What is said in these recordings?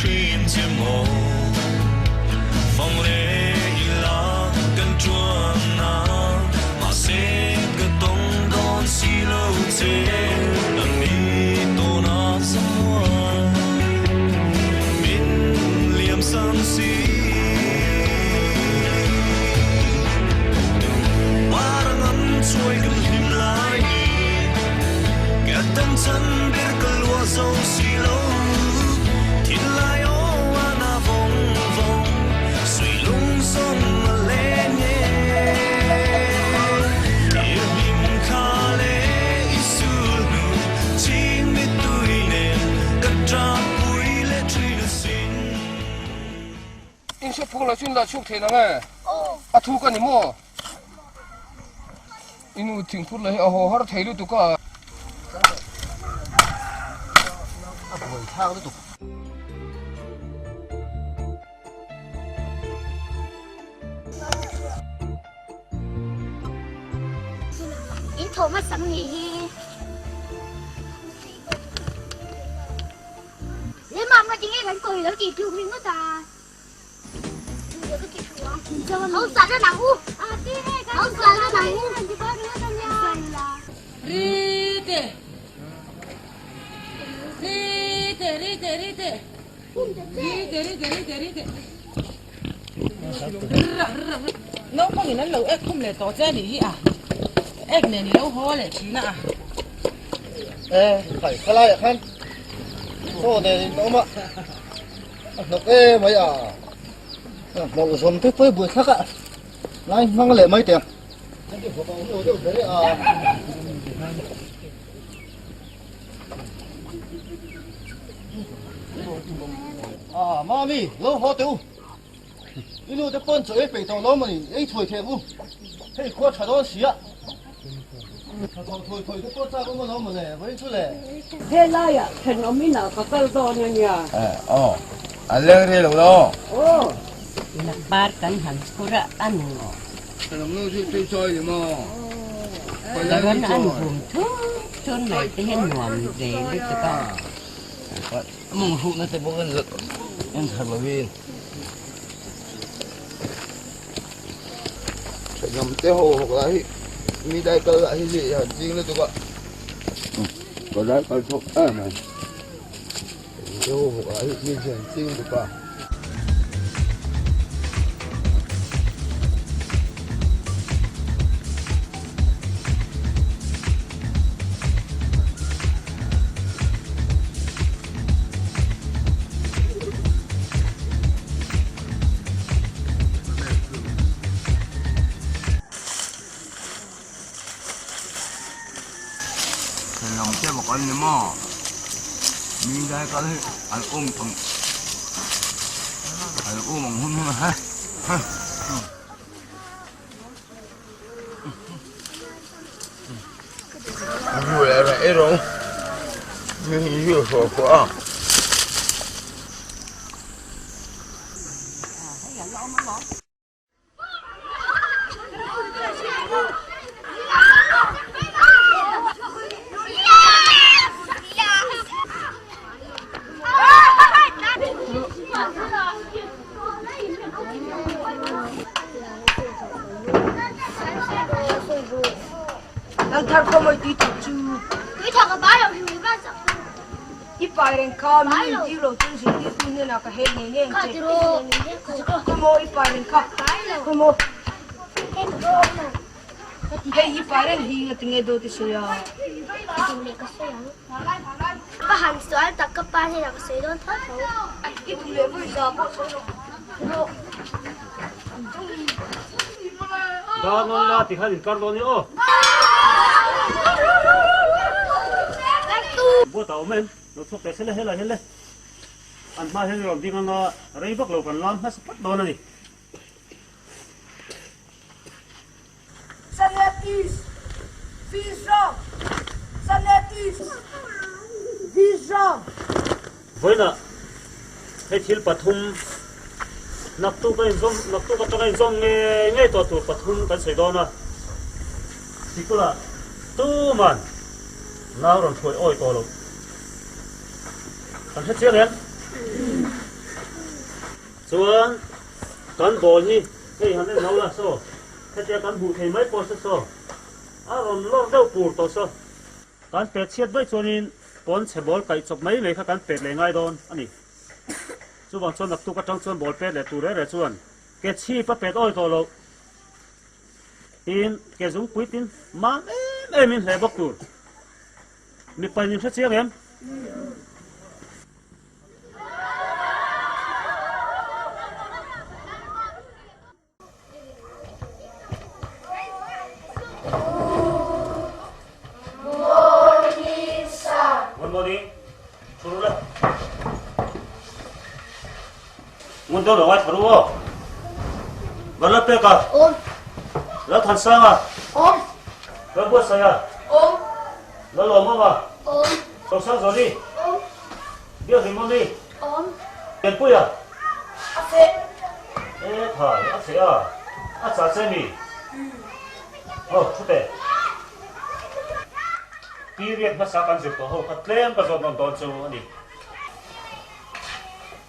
thin che maw Fang leh ila kan chuan a Mahse ka tawng dawn si lo che Nang ni tawn a zamuan Min liam san si In hre phung lo chu in la chhuk thei nang e. A thuk a ni maw? I nu thingphur la hi a haw har thei lutuk a. A buai thlak lutuk. In thaw hmasa nih hi. Lema nga tinge kan kawi lo tih tluk ringawt a. Rite Rite Rite Rite Rite Rite Rite Rite Naupangin an lo ek khum leh tawh che a nih hi a, ek nen i lo haw leh thin a. E, khai khalaiah khan chaw nen in awm a, a hnawk e mai a, hnawlh zawm te pawh i buai thlak a, lai hmang leh mai teh ang. Heti hawk a awm lo deuh ber e a. A, Mami, lo haw teh u. I nu te pawn chaw ei peih tawh lo mawni, ei thuai thei ang u. Hei khua tha dawn si a. Tha thaw thuai thuai te pawh chak awm alawm mawle, vawiin chu le. Helaiah thenawm inah ka kal dawn a nia. Aw, an leng rei lo la aw. Aw. Lakbar kan han phur a, a nu. Thenawm nu chu tui chawi ni maw? Daran an vum thur thur mai te hian nuam ve lutuk a. A mawng hrukna te bawk en thar lovin. Thenawm te ho hawk lah hi mi dai kal lah hi zih han ching lutuk a. Ka dai kal thawk em mai. Thenawm te ho hawk lah hi mi zih han ching lutuk a. Thenawm te bawk an ni maw? Mi dai kal hi an um ang an um ang hun hun a he he. Ka han sual tak ka pa hnenah ka sawi dawn tho tho. Dar nawn la ti khan inkar dawn i aw. Buat a awm em? Lo chhuak teh sele helai hian le. An hma hian rawn ding anga rei vak lo kan lam hmasa phawt dawn a ni. Vawiinah hei thil pathum naktuk a inzawm naktuk atanga inzawm ngei ngei tawh tur pathum kan sawi dawn a, sikulah tuman nau rawn hruai awi tawh lo. Kan hre chiang em? Chuan kan ball hi hei han en ho la saw, hetia kan hmuh thei mai pawh se saw, a rawn lawr deuh pur tawh saw. Kan pet chhiat vaih chuanin pawn chhe ball kaih chawp mai mai kha kan pet leh ngai dawn a ni. Chuvang chuan naktuk atang chuan ball pet leh tur reh reh chuan ke chhip a pet awi tawh loh. Tin, ke zungpui tin mam em em in hleh bawk tur. Mipa in hre chiang em? Good morning. Thuru la. Ngun deuh lo ngai thuru aw. Van la pek a. Awm. La than sang a. Awm. La buatsaih a. Awm. La lawm awm a. Awm. Sosang Zawni. Awm. Biak Rimawni. Awm. Pianpui a. A feh. E thai, a feh a. A chah che mi. Aw, thu teh. Period hmasa kan zir tawh ho kha tlem ka zawt nawn dawn chu a ni.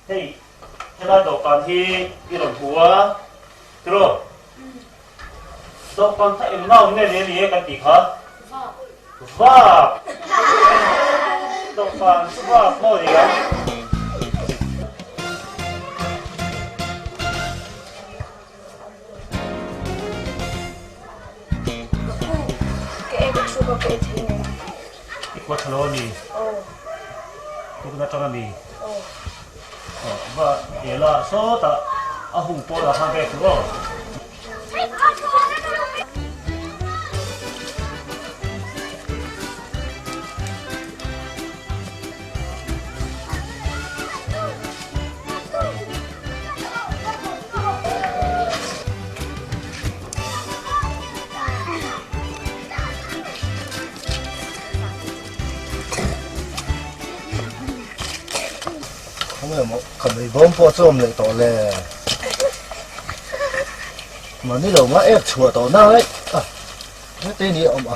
Hei, helai dawhkan hi i rawn hmu a, tiraw? Dawhkan kha eng nau nge ni e kan tih kha? Vak! Dawhkan chu vak maw ni ang? Ka ek a thu ka ka e thei ngei. I khua tha lo a mi? Aw. Tukna tang a mi? Aw. Aw, va ela sawtah a hung pawl ah khan ka ek tur aw. Ka mei bawm pawh chu awm leh tawh le. Mahni lo nga ek chhuah tawh na ai. A hete ni a awm a.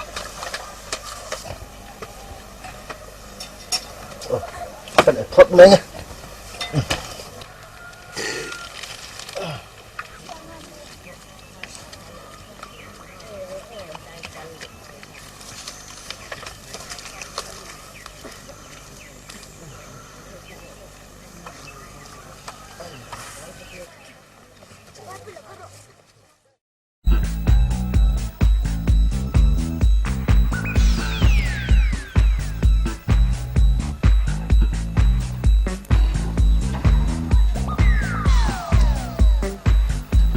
Kan ek phawt mai nge.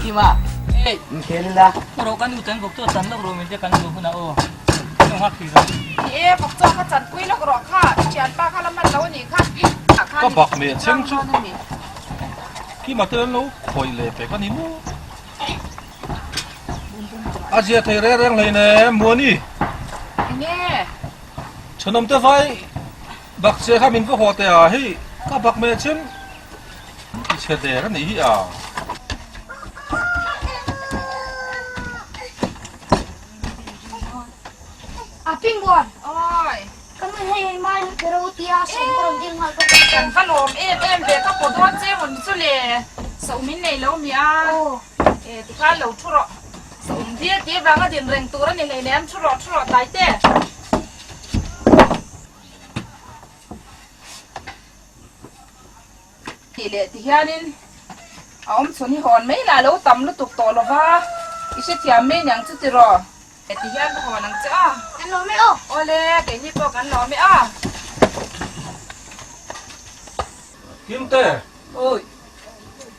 Kima, hey, Khelila. Ro kan u tan bok cho chan lok ro min te kan lu huna o. Chung hak ti ro. E bok cho kha chan pui lok ro kha thian pa kha la man lo ani kha. Ka bak me cheng chu. Kima te an lo khawih leh pek a ni maw? A zia thei reng reng hlei nem Muani. Enge? Thenawm te vai bak che kha min va haw teh a, hei ka bak mai a chen i chhe der a nih hi a. A pingbuan. Oi. Ka nu hei hei mai ka ro tia sawm ka rawn dil nghal bawk a. Kan va lawm em em ve ka paw dawn che mawn chu le sawm in nei lo mi a e tikhan lo thu rawh sawm dil tih vanga din reng tur a ni hleinem thu rawh thu rawh tlai te. Tih leh ti hianin a awm chhun hi hawn mai lah lo tam lutuk tawh lo va, i hrethiam mai niang chu tiraw? Ti hian ka hawn ang che a. Kan lawm e aw. Awle, keini pawh kan lawm e a. Kimte. Oi.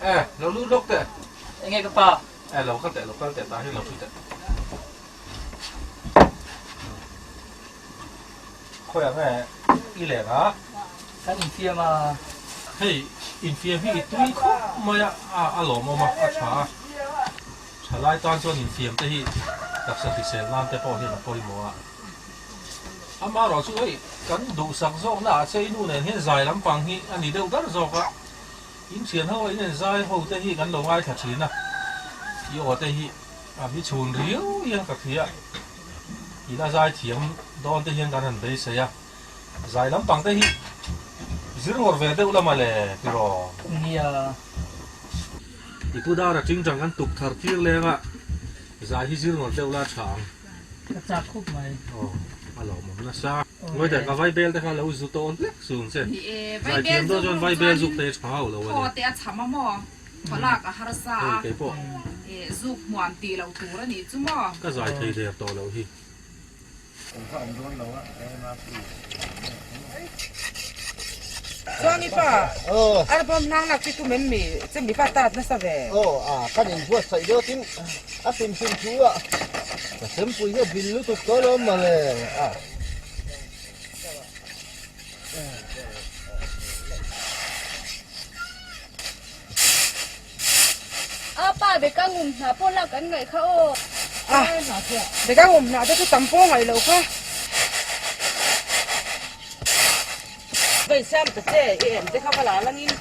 E, lo lut lawk teh. Enge ka pa? E, lo kal teh, lo kal teh, tah hian lo thu teh. Khawi ang e, i leng a. Kan infiam a. Hei, infiam hi i tui khawp mai a, a lawmawm a, a tha a. Thalai tan chuan infiam te hi taksa hrisel nan te pawh hian a pawimawh a. Amaherawh chu hei kan duhsak zawkna ah che i nu nen hian zai lampang hi a ni deuh ber zawk a. In thian ho a in en zai ho te hi kan lo ngaithla thin a, i aw te hi a mi chhun riau hian ka hria. Ila zai thiam dawn te hian kan han beisei a, zai lampang te hi zir ngawr ve deuh lama le tiraw? Nia. I pu dara tingtang kan tuk thar tir leng a, zai hi zir ngawt deuh la tha ang. Ka chak khawp mai. Aw, a lawmawm nasa. Ngawi ka vaibel te kha lo zu tawn hlek zun che. Ni e, Zai thiam vaibel dawn zuk chuan ruk vaibel chuan zuk te hi tha hauh lo a ni. Thaw te a cham a maw? Thaw lak a harsa a. Hei kei pawh. E, zuk hmuam tih loh tur a nih chu maw? Ka zai thei der tawh loh hi. Chuan i pa album nang lak chi tum em mi che mi pa tat nasa ve. Aw a kan in buatsaih deuh tin a hrim hrim thu a ka sempui hi a bil lutuk tawh alawm mawle a. A pa beka ngum hna pawh lak an ngaih kha aw. A beka ngum hna te chu tam pawh ngaih loh kha. Vei siam ta che i em te kha va la langin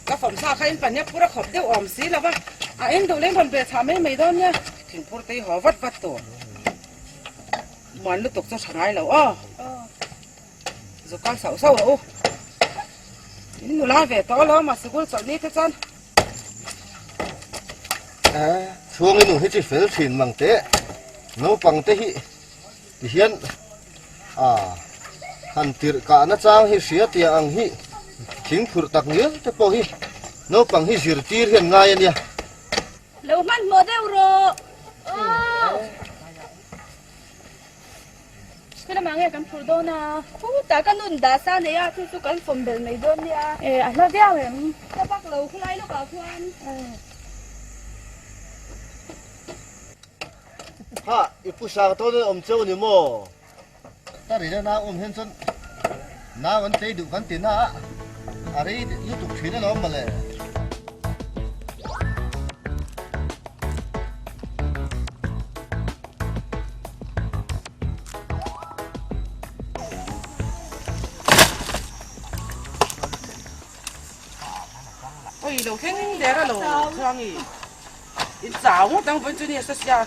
ka fawmsa kha in pania phur a khawp deuh awm si lo va, a eng duh leng rawn beh chhah mai mai dawn nia. Thingphur te hi haw vat vat tur muan lutuk chu tha ngai lo aw. Zu kal sauh sauh rawh u. In nula ve tawh alawm a sikul chawlh ni te chuan. Chhuang i nu hi chi fel thin mang teh. Naupang te hi ti hian a han tirh kahna chang hi hria tia ang hi thing phurh tak ngial te pawh hi naupang hi zirtir hian ngai a nia. Lo hmanhmawh deuh rawh. Aw. Khi lamah nge kan phur dawn a? Khutah ka nun dah sa nei a, chu chu kan fawm belh mai dawn nia. E, a hla viau em? Ka bak lo khulai lawkah khuan. Ha, i pu sang tawn in awm cheu ni maw? Ka rina nau awm hian chuan nau an tlei duh kan ti na a, a rei lutuk thin alawm mawle. Oi lo thleng der a lo chuang i in chau ngawt ang vawiin chu ni a sa sia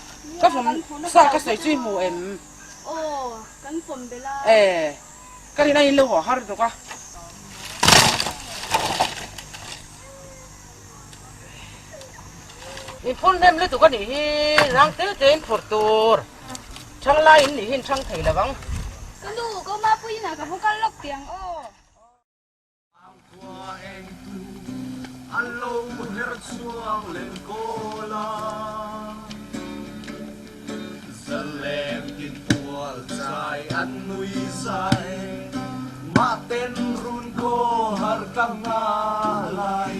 ka fawm sa ka sawi chu i hmu em aw kan fawm belh a e ka rin a in lo haw har dawk a. In phun hnem lutuk a nih hi, rang te te in phurh tur. Thang lai in nih hi in thang thei lo ang. Ka nu, ka uma puiin ah ka hmu kal lawk tiang aw. Khua eng tu an lo her chhuak len kawl a, zalem tin pual chai an nui zai, mah ten run kaw har ka nga lai.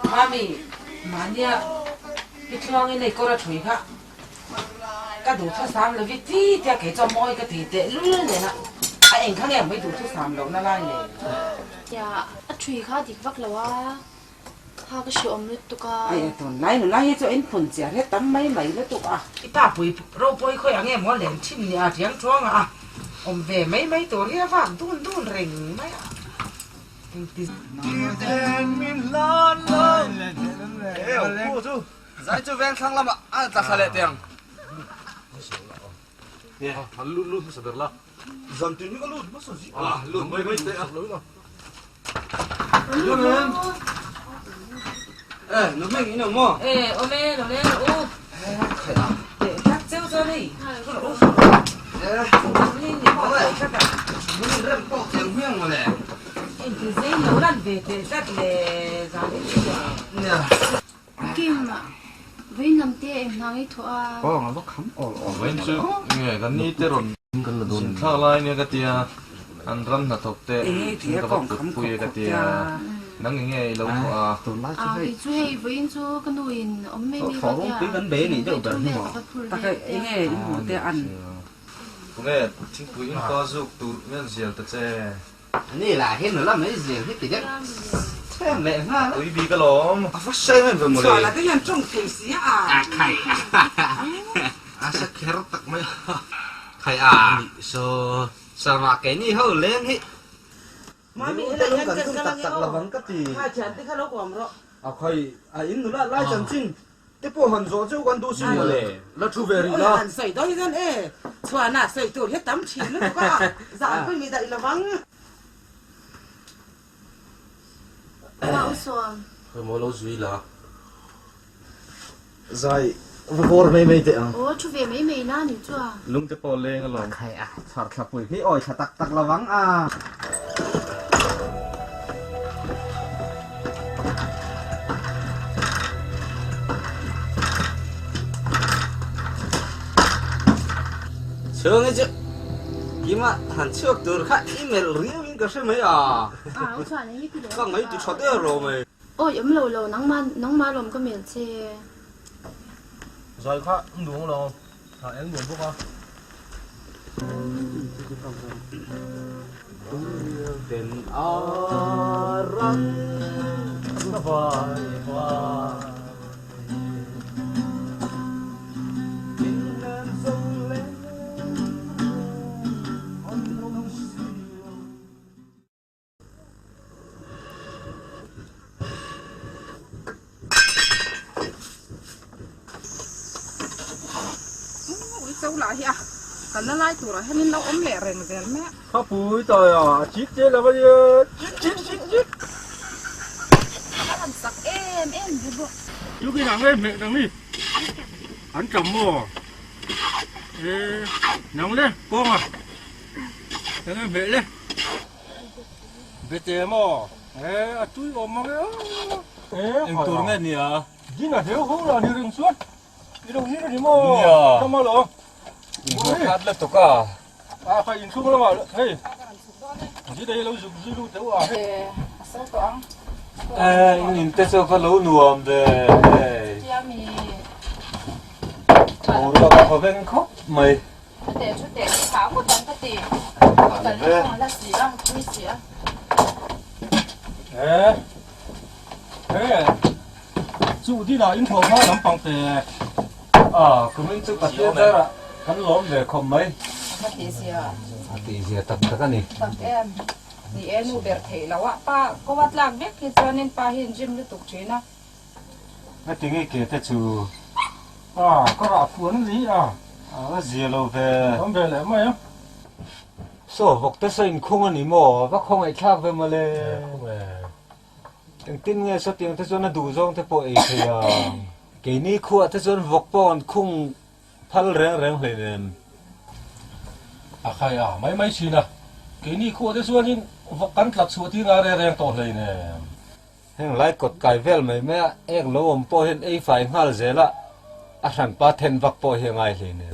Mami, mahnia i thluangin hei kawr a thui kha ka duhthusam lo vi ti tia kei chuan mawi ka ti teh lul nen a, a eng kha nge mai duhthusam lohna lai le? Tia a thui kha dik vak lo a. Kha ka hre awm lutuk a. Ai tunlai nula hi chu in phun chiah hle tam mai mai lutuk a. I pa pui ropawi khawi ang em aw len thin ni a riang chuang a awm ve mai mai tur hi a vak dun dun reng mai a engti. Tirten min hlan lo. Zai chu veng thlang lamah a tla thla leh teh ang. Lut lut hmasa ber la. Zan tin hi ka lut hmasa zia. Ah, lut mai mai teh a. Eh, nu hming in awm maw? Eh, awm e, lo leng rawh u. Eh, tak cheu chuan hei. Eh, mun in rem tawk chiang hmiang mawle. Inti zei lo lan ve teh tlat le zan in chu le. Nia. Kim, vawiin lam te eng hna ngei thawh a. Aw, a va kham awl awl. Vawiin chu nge kan ni te rawn zin thlak lai nia ka tia, an ram hnathawk te in ka va kut pui e ka tia, nang eng nge i lo thawh a? A, kei chu hei vawiin chu ka nu in awm mai mai ka tia, thing vawi thum vel ka va phur ve ka tia. Tunge thingpui in pa zuk tur mian zial ta che? Ani lah hi nula mai zir hi ti deuh them leh nghal a. Tui bik alawm. A va hre em ve mawle. Chhuahla te hian tawng thei si a. A khai a sa kher tak mai a. Khai a. Ni saw sarma keini ho leng hi. Mami Milu helai te lung hian kan kan tum kal tak ange tak aw. lovang ka ti. Kha thian te kha lo kawm rawh. A khai a in nula lai chanchin. Te pawh han zawh cheu kan duh sin mawle. La thu ve rih la. Han sawi dawn hian e, chhuana sawi tur hi tam thin lutuk a, zan pawh mi daih lovang. Mau sawm. Khawimaw lo zui la. Zai va bawr mai mai teh ang. Aw thu ve mai mai la ni chuan. Lung te pawh leng alawm. Khai a, chhuar thla pui hi awi thla tak tak lovang a. Chhung hi chu Kima han chhuak tur kha i melh riau in ka hre mai a. Ka ngaih ti tha der lo mai. Awi awm lo lo nangma nangma lawm ka melh che. Zai kha an duang lo a eng nuam bawk a. Den a ran ka vai vai. Ui cho lah hi a kan la lai turah hian in lo awm leh reng zel mai a. Kha pui tai a, a chik che lo a nia, chik chik chik chik. A rawn sak em em ve bawk. Chu khi nang le hmeh nang ni an tam maw e nang le kawng a nang le hmeh le. Bete maw? E, a tui awm mang e. E, Eng tur nge nia? Din a heu ho la ni reng chuan. I lo zir a ni maw? Nia. Ka ma lo. Inhmuh khat lutuk a. A kha inchhung lamah hei. Zir ei lo zuk zui lut deuh a. E, a so tawh ang. E, in in te chu ka lo nuam ve. Hei. Tia mi. Boruak a thaw veng khawp mai. Thu teh thu teh i thah ngawt ang ka ti. I kal na kawng a la si a, thui si a. He he chu dinah in thaw hma lampang te. A kumin chu Pathian zarah kan lawm ve khawp mai. A tih zia. A tih zia tak tak a ni. Tak em. Ni e nu ber theih loh a. Pa ko a tlak vek hi chuanin pa hi in rim lutuk thin a. Heti nge ke te chu? A, ka rah fuan a ni a. A zia lo ve. Awm ve leh mai a. Saw vawk te saw inkhung a ni maw? Va khawngaihthlak ve mawle. Khung e. Engtin nge sawtiang te chuan a duh zawng te pawh ei thei ang. Keini khuah te chuan vawk pawh an khung phal reng reng hleinem. A khai a mai mai thin a. Keini khuah te chuanin vawk kan tlat chhuah tir ngai reng reng tawh hleinem. Heng lai kawt kai vel mai mai a, ek lo awm pawh hian ei fai nghal zel a, a hranpa then vak pawh hi a ngai hle nen.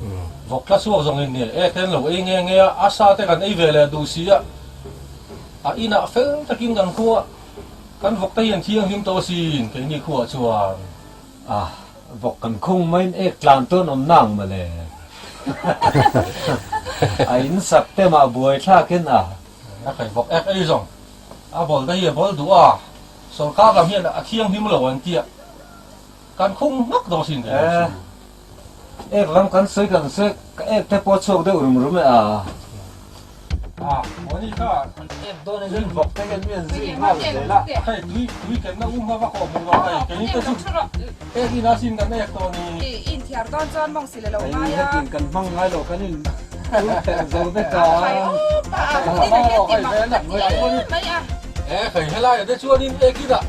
Vawk tla chhuak zawng in nia, ek te an lo ei nge nge a, a sa te kan ei ve leh duh si a, a inah fel takin kan khua kan vawk te hi an thianghlim tawh asin keini khuaah chuan. A, vawk kan khung maiin ek tlan tawn awm nang mawle. A in sak te mah buai thlakin a. A kai vawk ek ei zawng. A bawl te hi a bawl duh a, sawrkar lam hian a thianghlim lo an tia, kan khung hmak dawn sin kei chu. Ek lam kan sawi kan sawi, ka ek te pawh a chhuak deuh rum rum e a. A, Mawni kha ek dawn in vawk te hian mi an zui nghal zel a. Hei tui tui kenna um kha va kawh hmuh lo hei, keini te chu ek in a sin kan ek tawh ni. I inthiar dawn chuan mawng sile lo ngai a. Hei hetin kan hmang ngai lo kan in. Hei helaiah te chuanin ekinah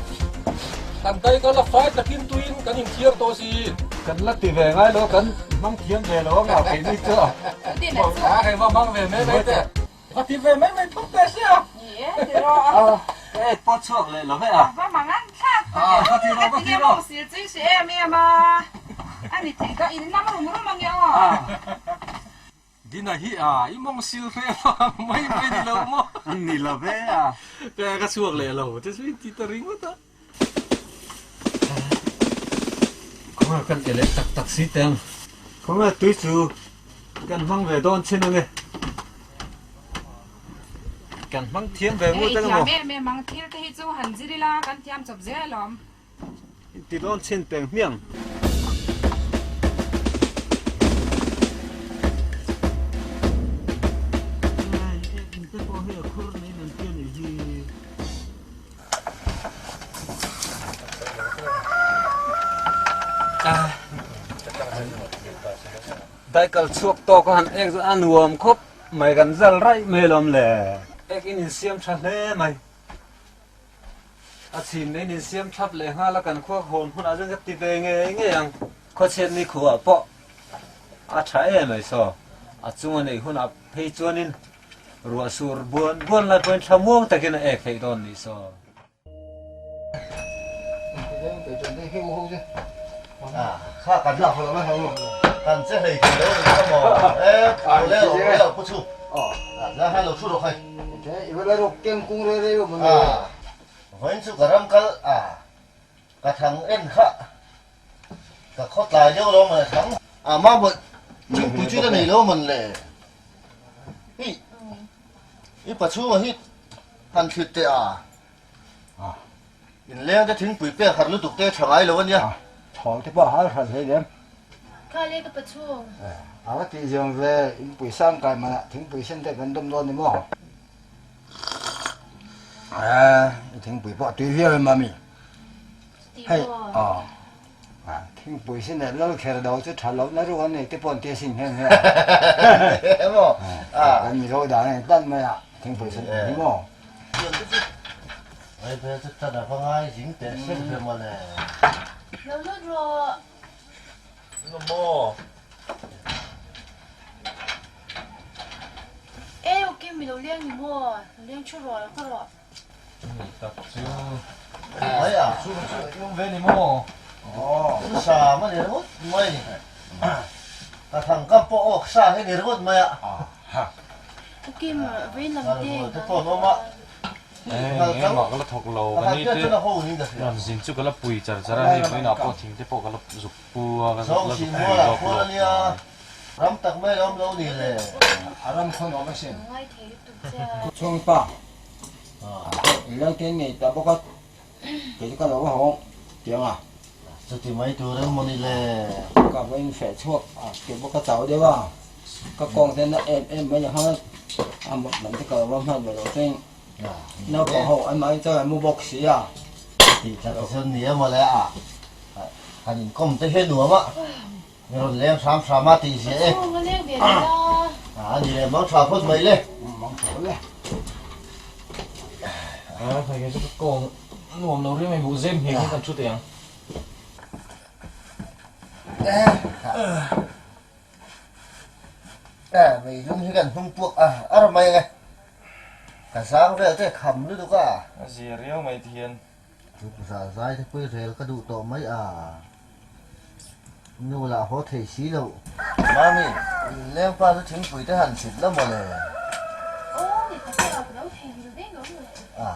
kan dai kal a fai takin tuiin kan inthiar tawh si. Kan la ti ve ngai lo, kan hmang thiam ve lo anga keini chu. Hei va hmang ve mai mai teh. Va ti ve mai mai phawt teh sia. Ka ek pawh chhuak leh lo ve a. Va mang an thlak tak e. Va ti rawh, va ti rawh. Sil chui si em em a. A ni thei ka in lam rum rum ange aw. Dina hi a, i mawng sil hre vang mai mai ni lo maw? Ni lo ve a. Ka ka chhuak leh lo te chu i ti ta ringawt a. Khawngaih kan ti leh tak tak si teng. Khawngaih tui chu kan hmang ve dawn chin ange. Kan hmang thiam ve ngut ange maw? Thiam em em ang thil te hi chu han zir ila kan thiam chawp zel alawm. Ti dawn chhin teng hmiang. Daikal chhuak tawk a han ek chu a nuam khawp mai kan zal raih mai alawm le. Ek in insiam tha hle mai. A chhin in insiam thlap leh nghal a kan khuak hawn hmunah chuan ka ti ve ngei ngei ang. Khawchhiat ni khuah pawh a tha em mai saw. A chunga neih hunah phei chuanin ruah sur buan buan lai pawhin thlamuang takin a ek theih dawn nih saw. Ka khaw tlai deuh lo mawn a thang. A mah mawlh thingpui chu ka nei lo mawn le. Hi i pachhunga hi han thlit teh a. Inleng te thingpui pek har lutuk te tha ngai lo a nia. Thawng te pawh a hal hran hlei lem. Kha le ka pachhung. A va tih ziang ve, inpui sang kai manah thingpui sen te kan dawm dawn ni maw? I thingpui pawh a tui viau em mami? Hei aw thingpui sin leh lal kher do chu tha lohna ruk an nei te pawh an tia sin nghe nghe a kan Mizo dan a in tan mai a thingpui sin hi maw. Ai be chu tan a va ngai zing teh sek ve mawle. Lo lut rawh. Eng maw? E ok mi lo leng ni maw? Lo leng thu rawh lo khaw rawh. Tak chu mai a chu chu i awm ve ni maw? Aw sa ma ni ringawt mai ka thang kam pawh awk sa hi ni ringawt mai a. Kim vawiin lam te te pawh an awm a. Engmah ka la thawk lo ka ni te rawn zin chu ka la pui char char a hei vawiinah pawh thing te pawh ka la zuk pu a ka la zuk pui lawk lawk mai. Ram tak mai a awm lo ni le. A ram khawn awm asin. Chhung pa. Lengte ngei ta bawk a, kei chu ka lo hawng tiang a. Chuti mai tur em mawni le? Ka va infeh chhuak a, kei pawh ka chau deuh a, ka kawng te na em em mai ang a, a mut lam te ka lo va hman ve lo chuan naupang ho an mahni chuan an mu bawk si a. Tih tak chuan ni em mawle a, han inkawm te hi a nuam a, mi rawn leng hram hram a tih ziah e. A ni le, mang tha phawt mai le. Mang tha le. A khai kei chu ka kawng nuam lo riau mai buh zem ngheng hi kan thu teh ang. E meilung hi kan hnung puak a ar mai ang e. Ka zang vel te kham lutuk a. A zia riau mai ti hian. Tukzah zai te pawh i rel ka duh tawh mai a. Nu lah haw thei si lo. Mami, leng pa chu thingpui te han chhit la mawle. Aw, ni tak e, ka lo thei ngil deng lo mawle. A,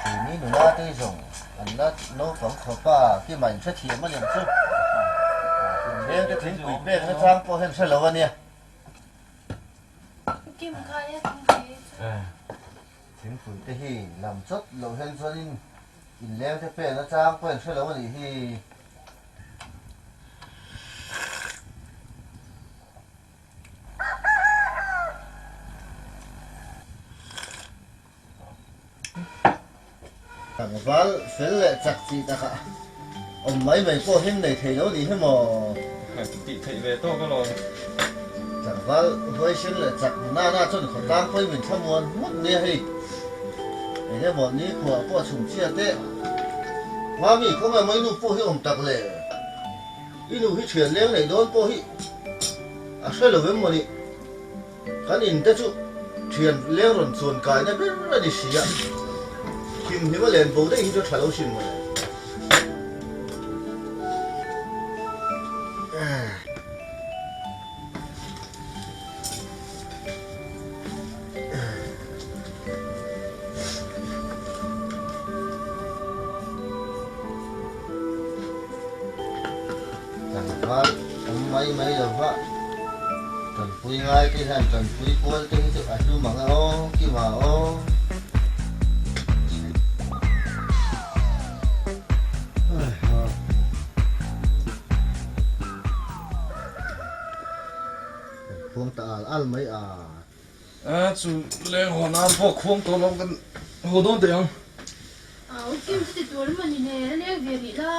keini nula te zawng an la naupang khawp a, kima in hrethiam a niang chu. Leng te thingpui pek na chang pawh hian hre lo a nia. Kim kha nia thingpui chu. Thingpui te hi lam chawt loh hian chuanin inleng te pek na chang pawh in hre lo a nih hi. Tlangval fel leh chak chi takah awm mai mai pawh him nei thei lo nih hi maw? Tih theih ve tawk alawm. Tlangval huaisen leh chak nana chuan khawtlang pawhin min thlamuan ngawt nia hei. Eng emaw ni khuah pawh a chhum chhia teh. Mami, khawngaih maw i nu pawh hi awm tak le? I nu hi thian leng neih dawn pawh hi a hre lo em maw ni? Kan in te chu thian leng rawn chuan kaina ber a ni si a, thimhlim a len bo daih hi chu a tha lo sin mawle. Tlangval awm mai mai lo va, tanpui ngai te hian tanpui kual te hi chu a hlum ang e aw, Kima aw. Kan khuang ta al al mai a. A chu leng haw nan pawh khuang tawh lo kan haw dawn teh ang. Au kim chu ti tur emaw ni le, la leng ve rih la.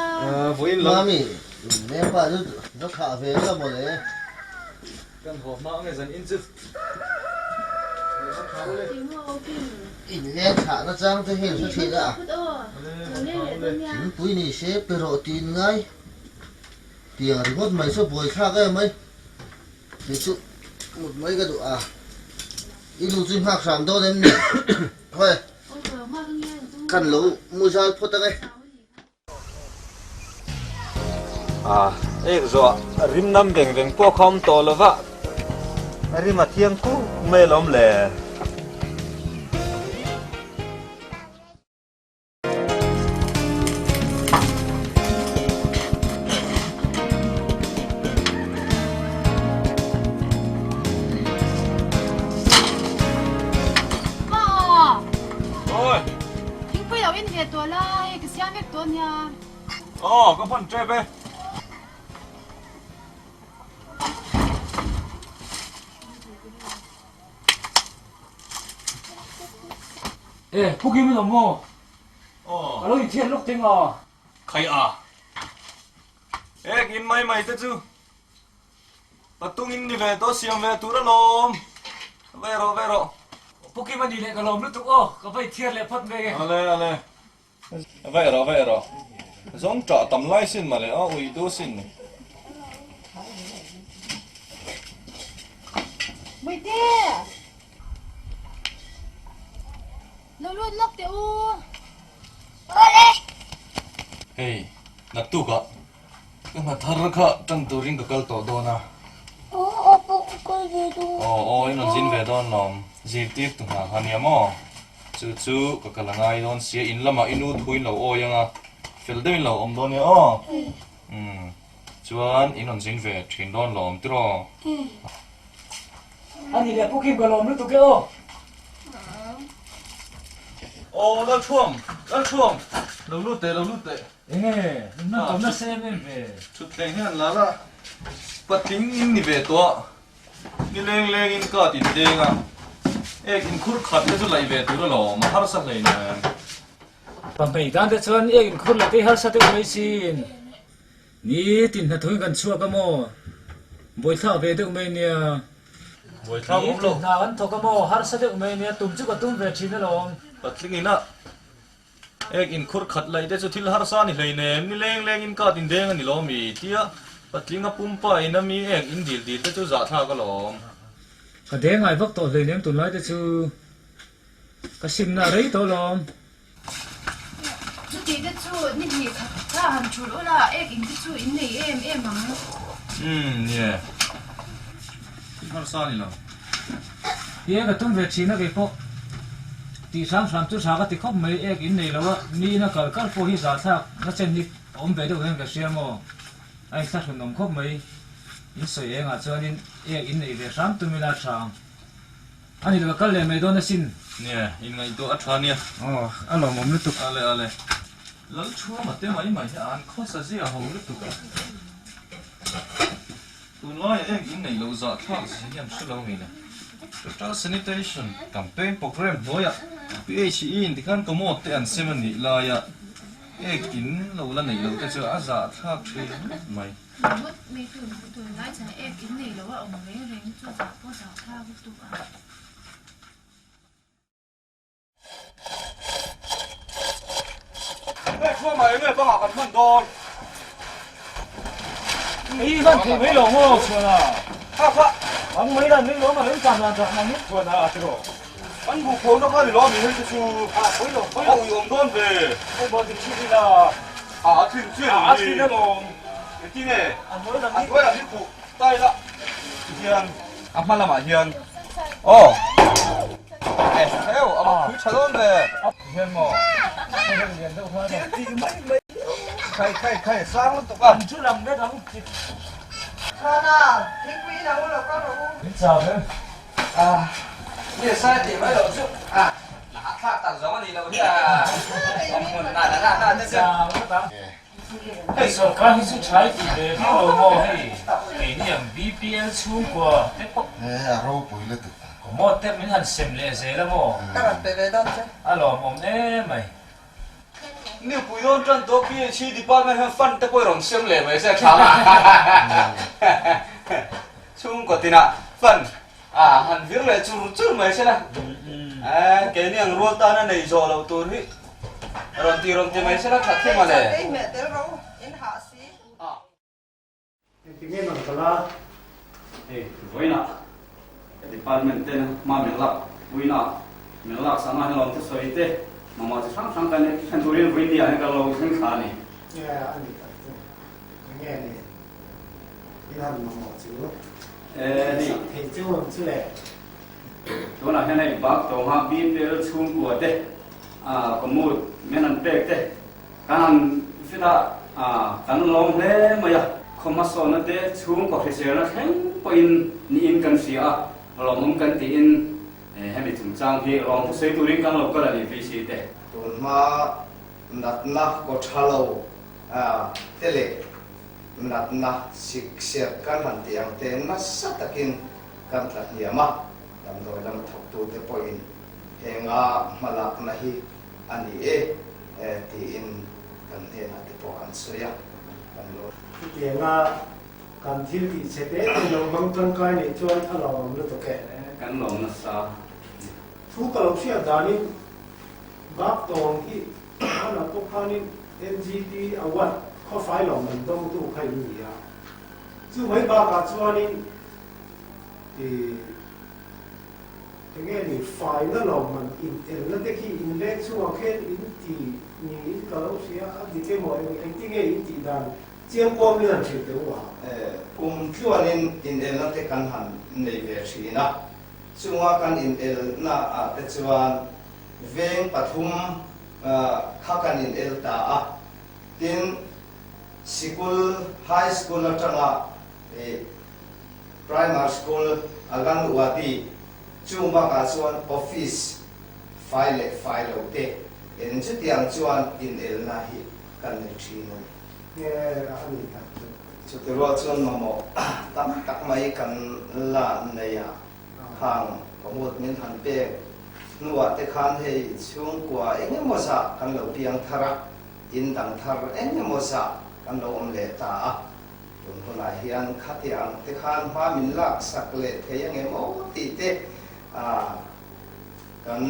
Vawiin lam. Mami. Leng pa chu va thlah ve la mawle. Kan haw hma ange zan in chu. In leng thlah na chang te hi an hre thin a. Thingpui ni se pe rawh tiin ngai. Tiang ringawt mai chu buaithlak em mai. Kei chu mut mai ka duh a. I nu chu i nghak hram dawn em ni? Hawi, kan lo mu zal phawt ang e. A, ek zawh rim nam veng veng pawh kha awm tawh lo va, a rim a thiang kuk mai alawm le. Oi! Thingpui lo in ve tawh la, hei ka siam vek tawh ania. Aw, ka hman tep e. E, Pu Kim in awm maw? Aw. Ka lo inthian lawk teng a. Khai a. Ek in mai mai te chu. Patung in ni ve tawh siam ve tur alawm. Ve rawh ve rawh. Pu Kim a ni leh ka lawm lutuk aw, ka va inthiar leh phawt mek e. Ale ale. Ve rawh ve rawh. Zawng ṭah tam lai sin mah le a ui du sin. Muite! Lo lut lawk teh u. Hei, naktukah ka hna thar kha ṭan turin ka kal tawh dawn a. Aw, pawh ka kal ve dawn. Aw, aw, in rawn zin ve dawn lawm. Zirtir tu hna kha nia maw? Chu chu ka kal a ngai dawn sia, in lamah i nu thu in lo awi ang a, fel deuhin lo awm dawn nia aw. Umm, chuan in rawn zin ve ṭhin dawn lawm tiraw? A ni leh Pu Kim ka lawm lutuk e aw. Aw Lalthuam, Lalthuam, lo lut teh, lo lut teh. Enge, in rawn tawm nasa em em ve. Thutthleng hian la la, patling in ni ve tawh a, ni leng leng in ka tin deng a, ek in khur khat te chu laih ve tur alawm, a harsa hlei nen. Pamphei tan te chuan ek in khur leh te hi harsa deuh mai sin. Nitin hnathawh in kan chhuak a maw? Buaithlak ve deuh mai nia. Buaithlak awm lo. Nitin hna kan thawk a maw? Harsa deuh mai nia, tum chu ka tum ve thin alawm. Patling ina ek inkhur khat laih te chu thil harsa a ni hleinem, ni leng leng in kat indeng a ni lawm i tia patling a pumpa in a mi ek in dil dil te chu zahthlak alawm. Ka deng ngai vak tawh hleinem tunlai te chu ka simna a rei tawh alawm. Chuti te chu ni hnih khat kha han thulh ula, ek in te chu in nei em em ang. Umm nie. Thil harsa a ni lo. Tia ka tum ve thin a kei pawh tih hram hram chu tha ka ti khawp mai, ek in nei lo a, mi ina kal kal pawh hi zahthlak na chen hi a awm ve deuh hian ka hria maw? A inthlahrun awm khawp mai, in sawi engah chuanin ek in nei ve hram tum ila tha ang. A ni lo, ka kal leh mai dawn asin. Nia, inngaihtuah a tha nia. Aw, a lawmawm lutuk. Ale, ale. Lalchhuama te mai mai hi an khawsa zia ho lutuk a. Tunlaiah eng inneih loh zahthlak zia hi an hre lo ngei le. Total Sanitation Campaign Programme hnuaiah PHE in tikhan commode te an sem a nih laia ek in lo la neih loh te chu a zahthlak thin ngawt mai. Ngawt mai tun tunlai chhan ek in nei lo a awm reng reng chu zah pawh zah thlak lutuk a. Hei thuamah eng nge bangah kan hman dawn? Hei van thei mai lo maw chhuana? Kha kha. Bang mai dan mai lo ma rem chan dan tak nang ngawt chhuana a tiraw. Kan bu phona kha ni lo mi hei te chu. A pui lo pui lo. A ui awm dawn ve. Hei bawh dik chhit ila. A a thin chian A a thin alawm. Engtin nge? A hnuai lam hi. A hnuai lam hi khuh ta ila tihian a hma lamah hian aw eh heu a va phui tha dawn ve. Hian maw? Hei hei lian deuh kha a ti mai mai. Khai khai khai sang lutuk a. An chu lam vek ang. Chhana, thingpui in ang u lo kal rawh u. Min chau em? A, nge sai tih mai loh chu a, na hahthlak tak zawng a nih loh hi a, awm hmun na na na te chu. Hei sorkar hi chu thlai tih ve viau lo maw hei keini ang BPL chhungkua te pawh. He a ropui lutuk. Commode te min han sem leh zel a maw? Ka rawn pe ve dawn che. A lawmawm em mai. Nupui dawn tan tawh PHE department hian fund te pawh i rawn sem leh mai se a tha a. Chhungkaw tinah fund a han vir leh chur chur mai se la. Keini ang rual tana nei zawh loh tur hi rawn ti rawn ti mai se la tha thim a le. Engti nge man kal a? Hei, vawiinah ka department ten hma min lak puina min lak sangah hian lawm thusawi te mamawh chi hrang hrang kan thlen turin vawiin ni ah hian ka lo thleng thla a ni. Nge a ni tak chu? Enge ni? In han mamawh chu? Hei. Sak thei chu ang chu le. Tunah hian hei bak tawngah BPL chhungkua te, commute men an pek te, Kan han fit a, kan lawm hle mai a, khaw hmasawnna te chhungkaw hriselna thleng pawhin niin kan hria a, lawmawm kan tiin hemi chungchang hi lawm thusawi turin kan lo kal a ni VC te. Tunhma natna kaw tha lo te leh natna sik serh kan han tih ang te nasa takin kan tla hniam a, damdawi lam thawktute pawhin henga hmalakna hi a ni e tiin kan hnenah te pawh an sawi a, kan lo. Chutianga kan thil tih chhe te te lo hmang tangkai nih chuan a lawmawm lutuk e. Kan lawm nasa. Thu ka lo hriat danin Bak tawng hi hmanah pawh khanin NGT Award khawfai lawmman dawngtu kha in ni a. Chu mai bakah chuanin ih. Enge ni faina lawmman in elna te khi in leng chungah khen in ti niin ka lo hria a dik emaw eng engtinge in tih dan chiang kuam in han hrilh teh u a. Kum tluanin in elna te kan han nei ve thin a, chunga kan in elna ah te chuan veng pathum kha kan in el ta a, tin sikul high school atanga Primary School Anganwadi chung bakah chuan office fai leh fai lo te en chutiang chuan inelna hi kan nei thin a ni. Nge a ni tak chu? Chuti rual chuan mamawh tam tak mai kan la nei a, khang pamut min han pek hnuah te khan hei chhungkua eng emaw zah kan lo piang thar a, in dang thar eng emaw zah kan lo awm leh ta a. Tun hunah hian khati ang te khan hma min lak sak leh thei ang em aw tih te kan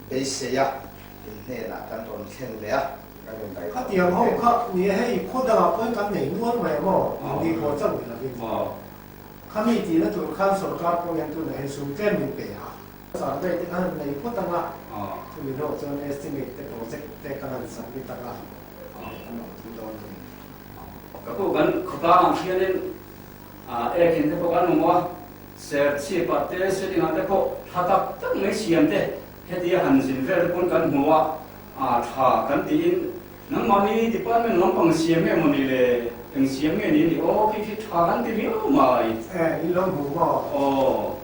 beisei a, in hnenah kan rawn thlen leh a, kan indaih tawh Khatiang ho kha ni e hei khaw dangah pawhin kan nei nual mai ang aw, in tih haw chauh ni lovin. Khami tihna tur khan sorkar pawh hian tunah hian sum tlem min pe a. Survey te khan han nei phawt ang a, chumi hnawh chuan estimate te project te kan han submit ang a, an awm tui dawn a ni. Ka pu kan khawtlang ang hianin ek in te pawh kan awm a, serchhip ah te seling ah te pawh tha tak tak mai siam te hetia han zin vel te pawn kan hmu a, tha kan tiin nangmahni department lampang siam nge mawni le eng siam nge ni ni aw khi khi tha kan ti viau mai. E in lo hmu maw? Aw.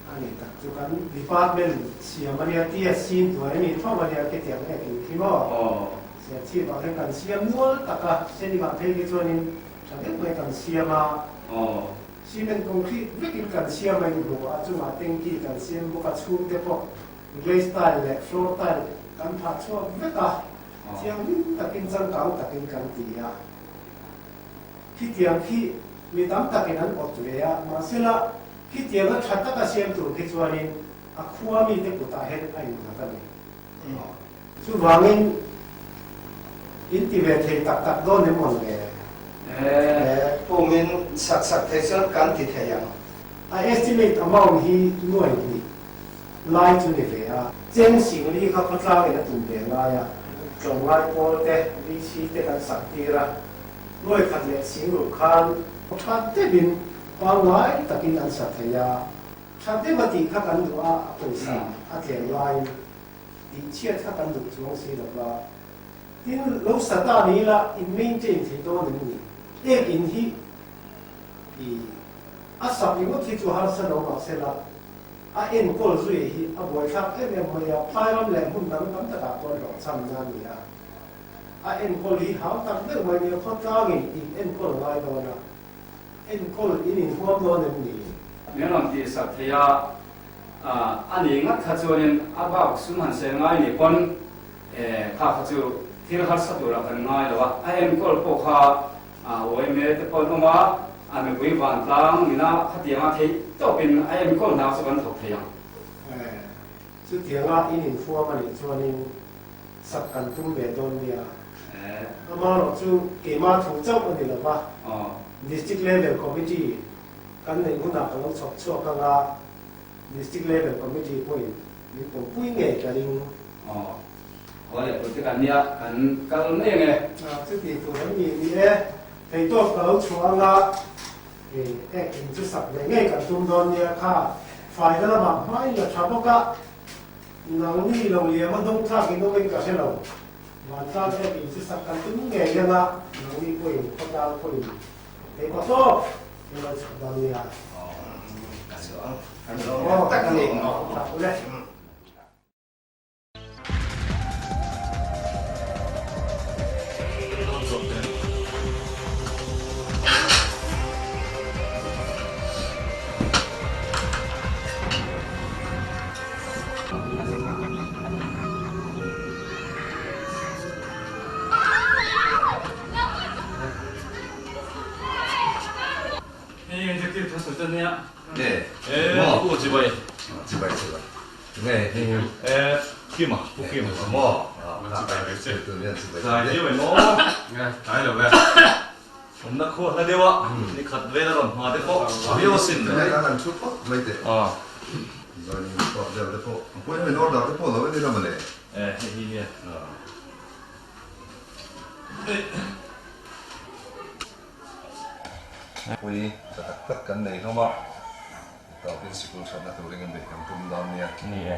A ni tak chu kan department siam a nia TSC hnuai a ni tho a nia khitiang ek in khi maw? Aw. Serchhip ah khan kan siam nual tak a, Seling ah phei hi chuanin tha deuh mai kan siam a, cement concrete vekin kan siam a inhmu a, chungah tanky kan siam bawk a, chhungte pawh glaze tile leh floor tile kan phah chhuak vek a, thianghlim takin changkang takin kan ti a. Khitiang khi mi tam takin an awt ve a, mahsela khitianga tha taka siam tur khi chuanin a khua mite kutah hian a innghat a ni. Chuvangin, in ti ve thei tak tak dawn em mawn le? Pumin sak sak thei chuan kan ti thei ang. A estimate amount hi nuai hnih lai chu ni ve a. Cheng singli kha khawtlangin a tum ve ngai a, tlawmngai pawl te, VC te kan sak tir a, nuai khat leh singruh khan tha deuhin pangngai takin an sa thei a. Tha deuh a tih kha kan duh a, a pawisa a tlem laiin. Tih chhiat kha kan duh chuang si lo va. Tin, lo sa ta ni ila in maintain thei dawn em ni? Ek in hi i a sak ringawt hi chu harsa lo mah sela, a enkawl zui hi a buaithlak em em mai a, phai ram leh hmun dang tam takah pawh hlawhchham na a ni a. A enkawl hi hau tak deuh mai nia khawtlangin in enkawl ngai dawn a, enkawl in inhuam dawn em ni? Min rawn tih sak thei a. A ni ngat kha chuanin a bak sum han sel ngai ni pawn Kha kha chu thil harsa turah kan ngai lo a, a enkawl pawh kha yma te pawh an awm a, a mipui vantlang nina khatianga theih tawpin a enkawl hna chu kan thawk thei ang. Chutianga in infuam a nih chuanin sak kan tum ve dawn nia. Amaherawh chu keimah thu chauh a ni lo va, District Level Committee kan neih hunah ka lo chhawp chhuak ang a, District Level Committee pawhin min pawmpui ngei ka ring. Aw, haw leh tur te kan nia, kan kal mai ang e. Chuti tur an ni ni e, theitawp ka lo chhuah ang a, hei ek in chu sak ve ngei kan tum dawn nia kha, faina lamah hma in la tha bawk a, nangni lo liam a hnung thlak in awm in ka hre lo, vantlang ek in chu sak kan tum ngei ang a, nangni pawhin khawtlang pawhin thei pa tawp in lo chhuah dawn nia. Aw, ka chhuah ang, kan lawm tak a ni. Aw, tha ule. Nge e Kima Pu Kima maw tlai viau em aw tlai lo e awmna khua hla deuh a ni khat vel a rawn hma te pawh a viau asin le an han thu phawt mai teh joining pawh deuh te pawh appointment order te pawh lo en ila mawle e hei hi nia Pui tha tak tak kan nei hlawm a, tawpin sikul thatna turin kan beih kan tum dawn nia. Ni e.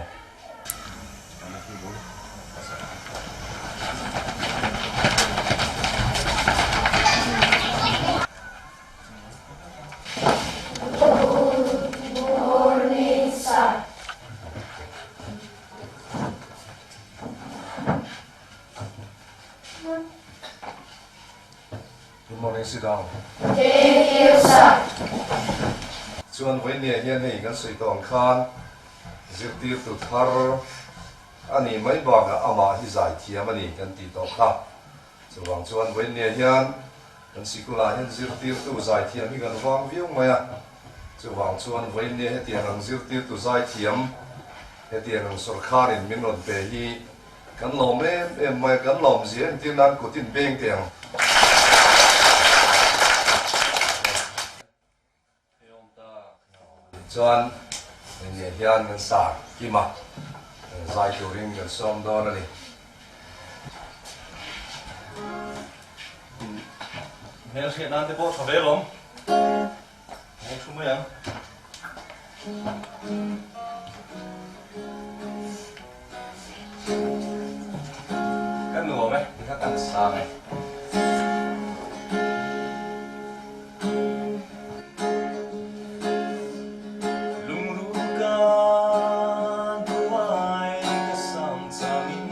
Morning sir. Good morning, sit down. Thank you sir. Chuan vawinia hian hei kan sawi tawh ang khan zirtirtu thar a nih mai bakah amah hi zai thiam a ni kan tih tawh kha. Chuvang chuan vawinia hian kan sikulah hian zirtirtu zai thiam hi kan vang viau mai a. Chuvang chuan vawinia hetiang ang zirtirtu zai thiam hetiang ang sawrkharin min rawn pe hi Kan lawm em em mai a, kan lawm zia entir nan kut in beng teh ang. Chuan enge hian kan sa kim a, zai turin kan sawm dawn a ni. Hmel hriat nan te pawh tha ve lawm. Hmel thu mai ang. Ka nuam e, ti kha kan sang e. Lungrul ka duai ka sam changin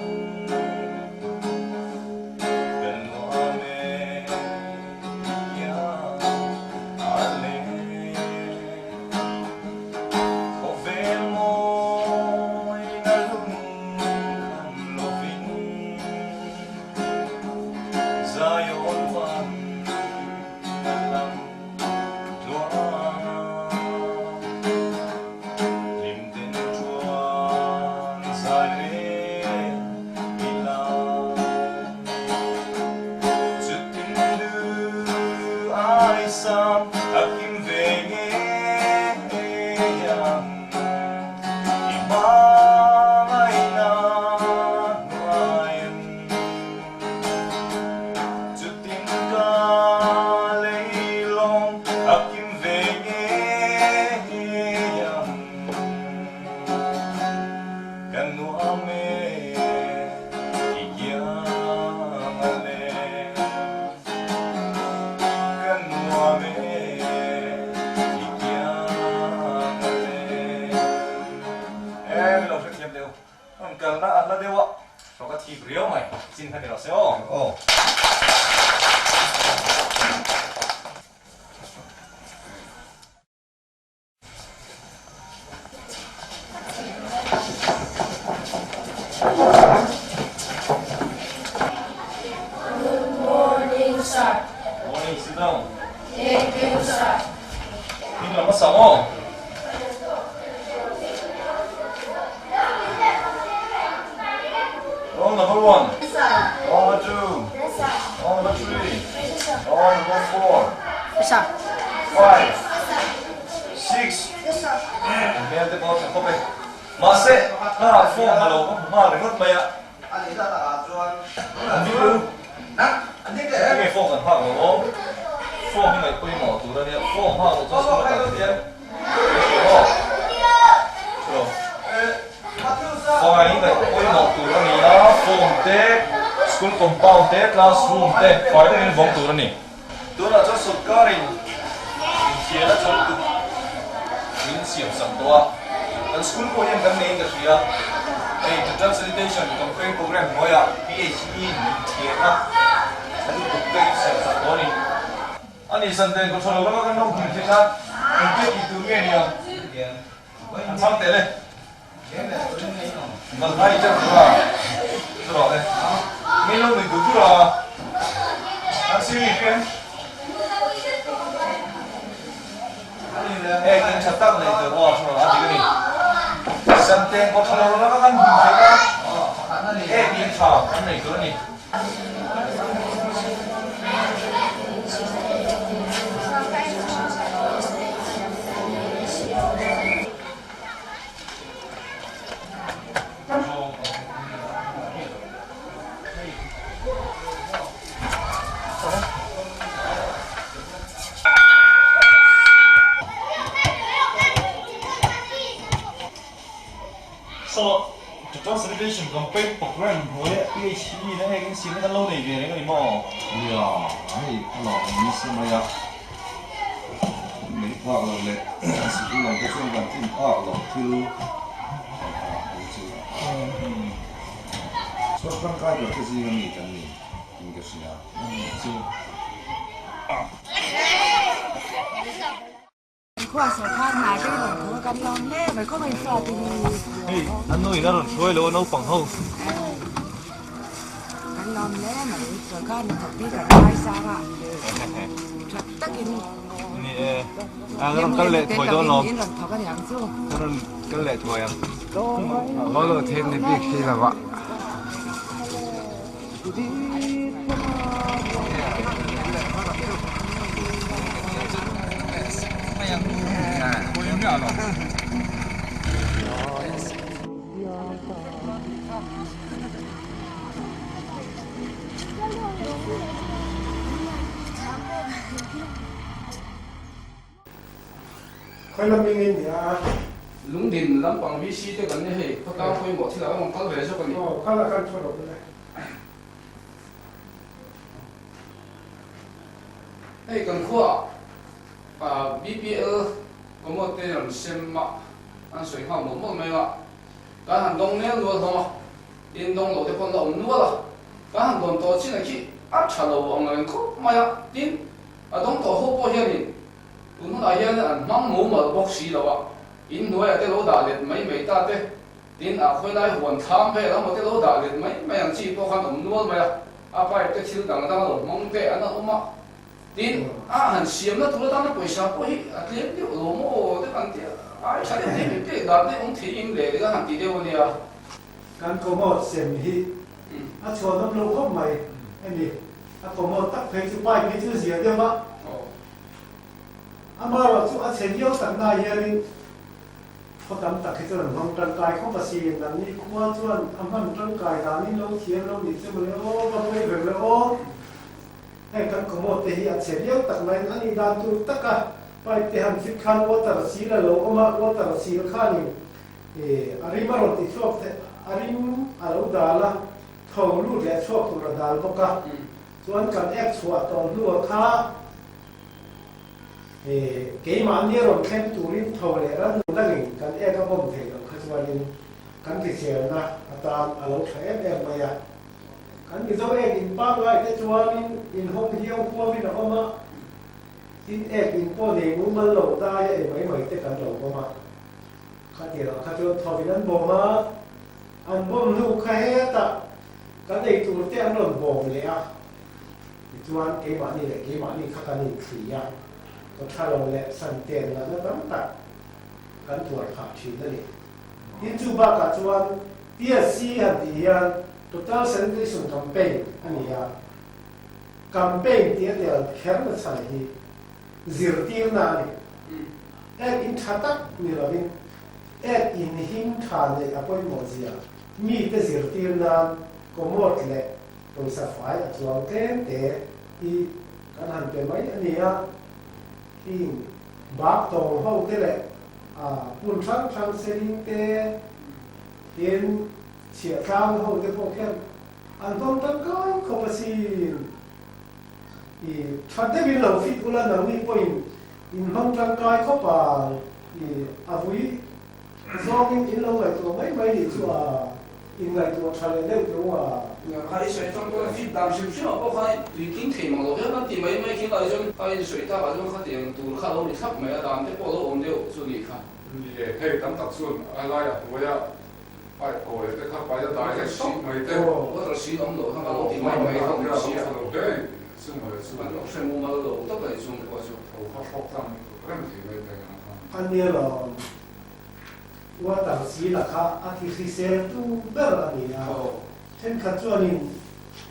Ka nuam e a le. Khawvel mawi na lung kham lovin Zion van na lam tluang Hlim den chuan zai reng ila Chutin lu ai sam a kim ve ngei ang I hmangaihna hnuaiin Chutin ka leilawng a kim ve ngei ang Ka nuam e i kiang a le Ka nuam e. Hey, sit down. Thank you, sir. Hming lam hmasa maw? Roll number one. Roll number two. Roll number three. Roll number four. Five. Six. Hmel te pawh tha khawp e. Mahse, hna form ha lo ka hmu nghal ringawt mai a. An ding lu. Enge form kan hak lo aw. Form hi ngaih pawimawh tur a nia. Form hak loh chuan school a kal theih em? Aw. Chhelo. Fai hi ngaih pawimawh tur a ni a. Form te, school compound te, classroom te fai takin vawng tur a ni. Tunah chuan sawrkarin inthian a chawlh tuk min siam sak tawh a, kan school pawh hian kan neiin ka hria. Hei Total Sanitation Campaign Programme hnuaiah PHE in inthian a tha lutuk te in siam sak tawh a ni. A ni Sante kawthaw lo lama kan lo hmuh theih nan engtia tih tur nge nia? An chhang teh le. Balhla i teuh tur a, chu rawh le. Min lo nui dur dur a, an sir i hriam. Ek in tha tak nei tur aw chu rawh a dik a ni. Santeng pawh tha lo laka kan hmun theih a, ek in tha kan nei tur a ni. So, Total Sanitation Campaign Programme hnuaia PHE na heng insiamna kan lo nei ve reng a ni maw? Nia, hei a lawm ang nise mai a. Nei phak lo leh sikul lam te chuan kan tlin phak lo thil kan ha ang chu. Chhuat tangkai ber te zinga mi kan ni in ka hria. Chu. Khua sawrkar hna te hi rawn thawk a kan lawm hle mai khaw mai fa te hi. Hei a nu in a rawn hruai lo a naupang ho. Kan lawm hle mai sawrkar hna thawk te hi kan ngaisang a tha takin. Ni e a rawn kal leh thuai dawn lawm. In rawn thawk a niang chu. Ka rawn kal leh thuai ang. Haw lo theih ni bik si lo a. Khawi lam ming in nia? Lungdin lampang VC te kan ni hei, khawtlang pawimawh thil ah kan rawn kal ve zawk a ni. Aw, kal ah khan thu rawh le. Hei kan khua ah BPL commode te rawn sem a, an sawi nghal mawlh mawlh mai a, kan han dawng nel nual hlawm a, tin dawng lo te pawh an la awm nual a, kan han dawn tawh chin a khi a tha lo ang reng khawp mai a, tin a dawng tawh ho pawh hianin Tun hunah hian an hmang mumal bawk si lo a, in hnuaiah te lo dah let mai mai ta te, tin ah khawilai huan thlam vel a maw te lo dah let mai mai ang chi pawh khan awm nual mai a, a pipe te thil dang dang a lo hmang te an a awm a, tin a han siamna tur atana pawisa pawh hi a tlem deuh lo maw te kan ti a, ai tha deuh thei mai pek dan te awm thei im leh leh a han ti deuh a nia. Kan commode sem hi a chhuanawm lo khawp mai a ni, a commode tak phei chu pipe hi chu zia deuh a. Amaherawh chu a chhe viau takna hianin khaw tam tak hi chuan an hmang tangkai khawp a si. Nangni khua chuan a hman tangkai danin lo thiam lo nih che mawle aw, va pawi ve mawle aw. Heng kan commode te hi a chhe viau tak nain a nih dan tur taka pipe te han fit khan water seal a lo awm a, water seal khanin a rim a rawn ti chhuak theih, a rim a lo dal a, tho lut leh chhuak tur a dal bawk a. Chuan kan ek chhuah tawh hnuah kha keimahni rawn thleng turin tho leh ran dangin kan ek a bawm theih loh kha chuanin kan hriselna atan a lo tha em em mai a. Kan Mizo ek in pangngai te chuanin inhawng hiau huamin a awm a, tin ek in pawh nei mumal lo daia ei mai mai te kan lo awm a. Khatiangah kha chuan thovin an bawm a, an bawm hnu kha hetah Kan ei tur te an rawn bawm leh a, Tichuan keimahni leh keimahni kha kan inthli a, kawthalo leh santen natna tam tak kan tuar phah thin a ni. Tin chu bakah chuan TSC han tih hian Total Sanitation Campaign a ni a, campaign tih a tel kher na chhan hi zirtirna a ni. Ek in tha tak ni lovin ek in him tha neih a pawimawh zia mite zirtir nan commode leh pawisa fai a chuang tlem te hi kan han pe mai a ni a, heng bak tawng ho te leh hmun hrang hrang seling te tin chhiahtlang ho te pawh khian an hmang tangkai khawp asin. I tha deuhin lo fit ula nangni pawhin in hmang tangkai khawp a, i a vui zawngin in lo ngaihtuah mai mai nih chu a in ngaihtuah tha leh deuh teu a. Kha i sawi tang pawh fit dan hrim hrim ah pawh khan tui tling thei mang lo hian kan ti mai mai khi lai chuan kha in sawi tak ah chuan khatiang tur kha a lo ri thlap mai a, dan te pawh a lo awm deuh chu nih kha. Ni e, hei tam tak chuan a laiah hnuaiah pipe kawi te kha pai a dai leh tawp mai te. Water seal awm loh kha ka lo ti mai mai kha awm si a. Lo hle chu mawle chu. An lo hre mumal lo tak a ni chung te pawh chu. Tho kha hrawk tlang reng thei mai te ang kha. A nia lo. Water seal a kha a ti hrisel tu ber a ni a. Thenkhat chuanin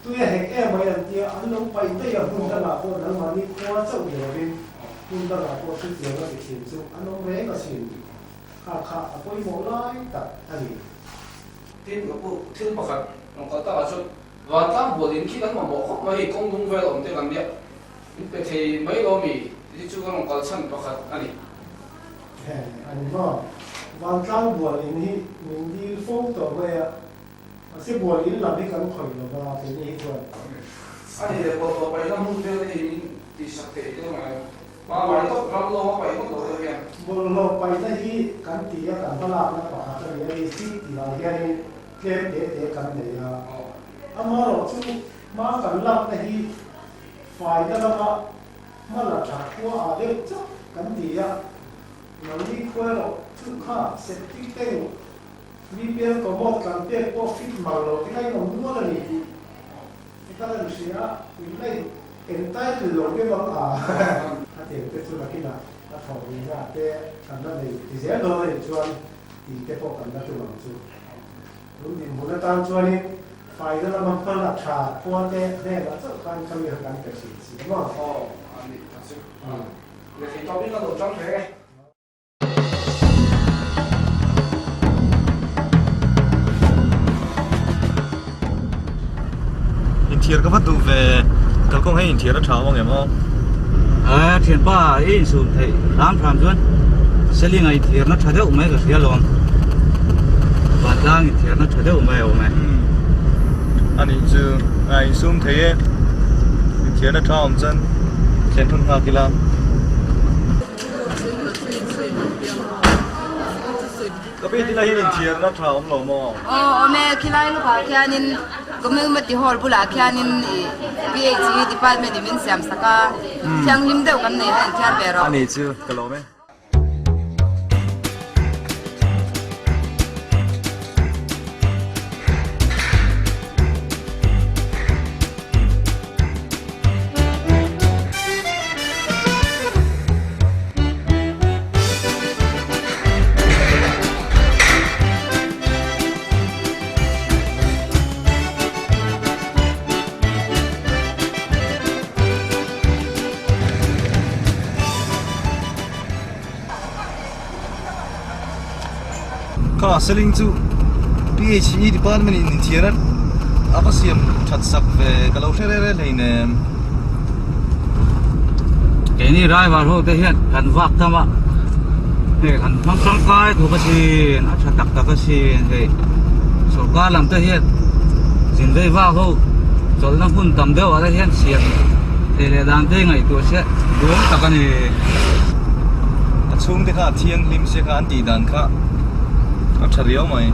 tui a hek em mai an tia an lo paih daih a hmun dangah pawh nangmahni khua chauh ni lovin hmun dangah pawh hritliang a ti thin chu an awm reng asin. Kha kha a pawimawh lai tak a ni. Tin, ka pu, thil pakhat rawn kal takah chuan vantlang bual in khi kan mamawh khawp mai hei kawng dung vel awm te kan nia, min pe thei mai lo mi tih chu ka rawn kal chhan pakhat a ni. He a ni maw? Vantlang bual in hi min dil fo tawh mai a, mahse bual in lam hi kan khawih lo va keini hi chuan. A ni leh bawlhhlawh paihna hmun vel te hi min tihsak thei te mai. Bawlhhlawh paihna hi kan ti a, kan hmalakna pakhat a ni a ni si tih ah hianin tlem te te kan nei a. Amaherawhchu hma kan lakna hi faina lama hma la tha khua ah deuh chauh kan ti a, nangni khua erawh chu kha septic tank BPL commode kan pek pawh fit mang lo te kha in awm nual a ni tih te kha kan hria a, in la in Entitle lo deuh ang a, a tel te chu nakinah a thawh ve na te kan la nei ti zel dawn a nih chuan tih te pawh kan la tum ang chu. Tun dinhmun atan chuanin faina lama hman a tha khua te hnenah chauh khan khami kha kan pe thin si a maw? Aw, a nih tak chu. Lehkha tawpin ka lo tang reng e. Inthiar ka va duh ve kalkawng hei inthiar a tha awm angem aw. A thianpa i insum theih hram hram chuan Seling a inthiarna tha deuh mai ka hria lawm. Vantlang inthiarna tha deuh mai a awm e. A nih chu a insum thei e inthiarna tha awm chuan thlen hun nghak ila. Ka pi tilai hian inthiarna tha awm lo maw? Aw awm e, khilai lawkah khianin Community Hall bulah khianin ih PHE department in min siam sak a, thianghlim deuh kan nei a inthiar ve rawh. A nih chu, ka lawm e. Kha seling chu PHE department in inthiar a a va siam that sak ve ka lo hre reng reng hleinem. Keini driver ho te hian kan vak tam a hei kan hmang tangkai khawp asin a tha tak tak asin hei sorkar lam te hian zin vei vak ho chawlhna hmun tam deuh ah te hian siam thei leh dan te ngaihtuah se duam tak a ni. A chhungte kha a thianghlim sia kha an tih dan kha a tha riau mai.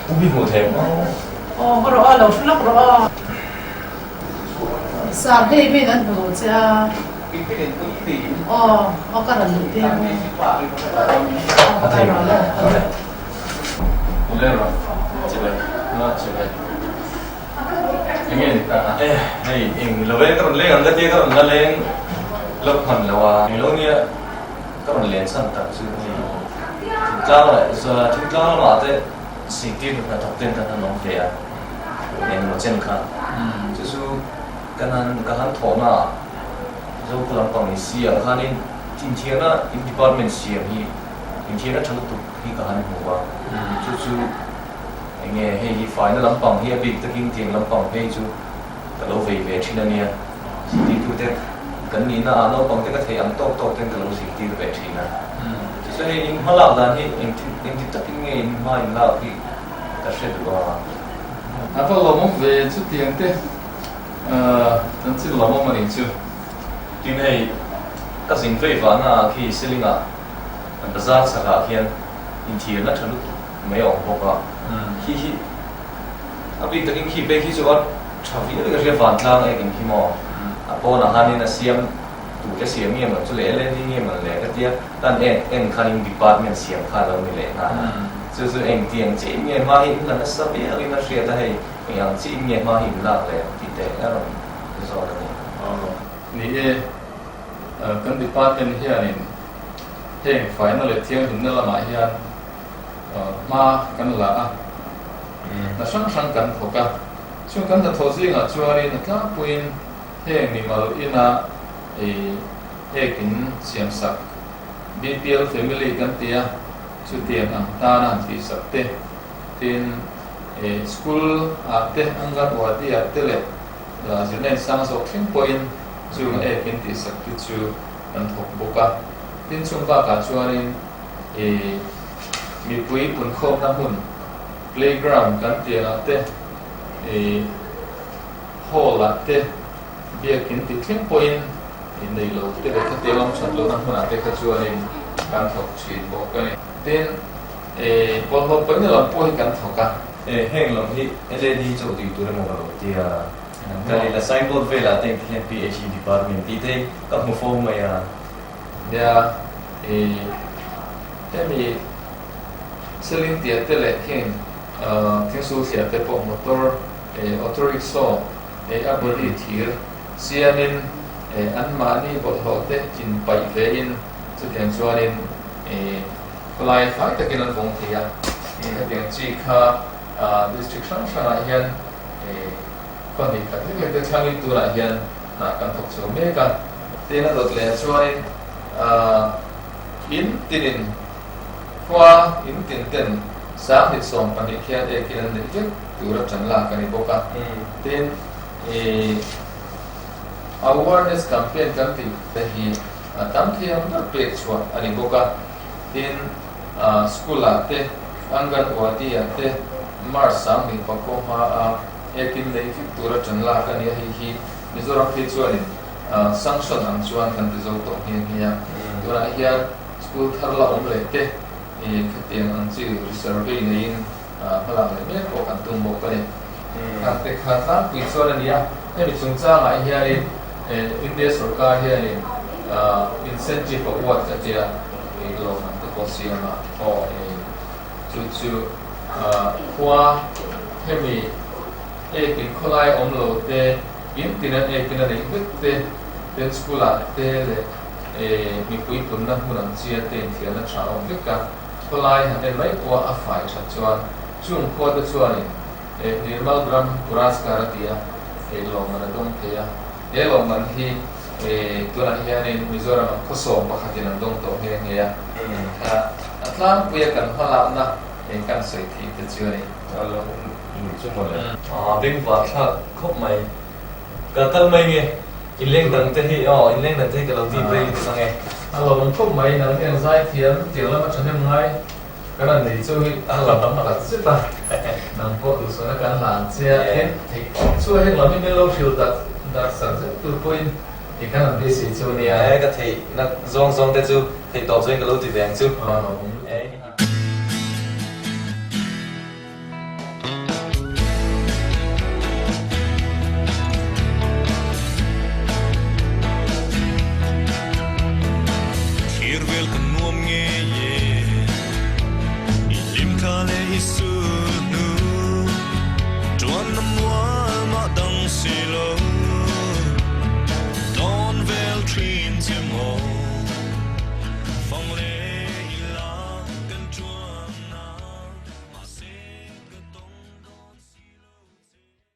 Pu bi hmuh thei ang aw. Aw haw rawh aw lo hre lawk rawh aw. Sir hei min an hmu lo che a. Aw, aw ka rawn luh tir ang e. A thei lo. Ule rawh. Chibai. Na chibai. Enge ni ta? Eh, hei eng lo e ka rawn leng ang ka tia ka rawn la leng lawk hman lo a. Eng lo nia ka rawn len chhan tak chu hei thingtlang leh thingtlang lamah te zirtir hnathawk ten kan han awm ve a. Engemaw chen kha. Chu chu Kan han ka han thawhna ah Zokhua lampang ni si ah khanin inthiarna in department siam hi inthiarna tha lutuk hi ka han hmu a, chu chu enge hei hi faina lampang hi a bik takin tiang lampang phei chu ka lo vei ve thin a nia, zirtirtute kan nihna ah naupang te ka theih ang tawk tawk ten ka lo zirtir ve thin a, chu chu hei in hma lak dan hi engti engti takin nge in hma in lak hi ka hre duh a. A va lawmawm ve chutiang te. Chanchin lawmawm a nih chu. Tin hei ka zin vei vahna ah khi Siling ah bazar chhak ah khian inthiarna tha lutuk mai a awm bawk a, khi hi a bik takin khi phei khi chu a tha viau in ka hria vantlang ek in khi maw a pawnah khanin a siam tute siam nge mawn chu leh LND nge mawn le ka tia kan en en khanin department siam kha a lo ni leh nghal a, chu chu engtiang chiah in nge hma hi in la nasa viau in a hriat a hei. Eng ang chiah in nge hma hi in lak leh tih teh a rawn zawt a ni. Ni e, kan department hianin heng faina leh thianghlimna lamah hian hma kan la a, hna hrang hrang kan thawk a. Chung kan hnathawh zingah chuanin a tlangpuiin heng mimal ina ek in siamsak BPL family kan ti a, chutiang ang tana han tihsak te, Tin, school ah te, Anganwadi ah te leh zirna in sang zawk thleng pawhin chung ekin tihsak te chu kan thawk bawk a. Tin, chung bakah chuanin mipui punkhawmna hmun, playground kan tih angah te, hall ah te, biakin tih thleng pawhin nei lo te leh khatiang awm that lohna hmunah te kha chuanin kan thawk thin bawk a ni. Tin, E, bawlhhlawh pawina lam pawh hi kan thawk a. E, heng lam hi LAD chauh tih tur emaw ka lo ti a. Ka leh la signboard velah te engti hian PHE department tih te hi ka hmu fo mai a. Nia, e, hemi selling tia te leh heng thingsul thliah te pawh motor, e, auto rickshaw, e, a body thir siamin, e, anmahni bawlhhlawh te inpaih ve in chutiang chuanin, e, Khawlai fai takin an vawng thei a, hetiang chi kha district hrang hrangah hian khaw hnih khat lek lek te thlangin tunah hian hna kan thawk chho mek a. Tin a dawt leh chuanin in tinin khua in tin ten 2012 khian ekin an neih vek tura tan lak a ni bawk a. Tin awareness campaign kan tih te hi a tam thei ang ber pek chhuah a ni bawk a. Tin, school-ah te, Anganwadi-ah te, March 2009 hmaa ekin nei vek tura ṭan lak a ni a, hei hi Mizoram phei chuanin sanction ang chuan kan ti zo tawh nghe nghe a. Tunah hian school thar la awm leh te khatiang ang chi resurvey neiin hmalak leh mek pawh kan tum bawk a ni. Khang te kha tlangpui chuan a ni a, hemi chungchangah hianin India sorkar hianin incentive award a tia lawm ang te pawh siam a, chu chu khua hemi ekin khawlai awm lo te, in tin an ekin a neih vek te, ten school ah te leh mipui punna hmun ang chia te inthiarna tha a awm vek a, khawlai han en mai pawh a fai that chuan chung khua te chuanin Nirmal Gram Puraskar a ti a, lawmman a dawng thei a. He lawmman hi tunah hianin Mizoram-ah khawsawm pakhatin an dawng tawh nghe nghe a. A tlangpuia kan hmalakna kan sawi theih te chu a ni. A lo nih chu mawle. A bengvar thlak khawp mai. Ka kal mai nge inleng dang te hi aw inleng dang te hi ka lo dip rei lutuk ang e. A lawmawm khawp mai, nang hian zaithiam tiang lama thahnem ngai. Kan han nei chu hi a la tam tak zet a, nang pawh duhsawhna kan la ang che a, tin theih tawp chu heng lam hi min lo hrilh darh darh sak zet tur pawhin i kan han beisei chu a nia. He ka theih na zawng zawng te chu theih tawp chuan ka lo ti ve ang chu. A lawmawm lutuk.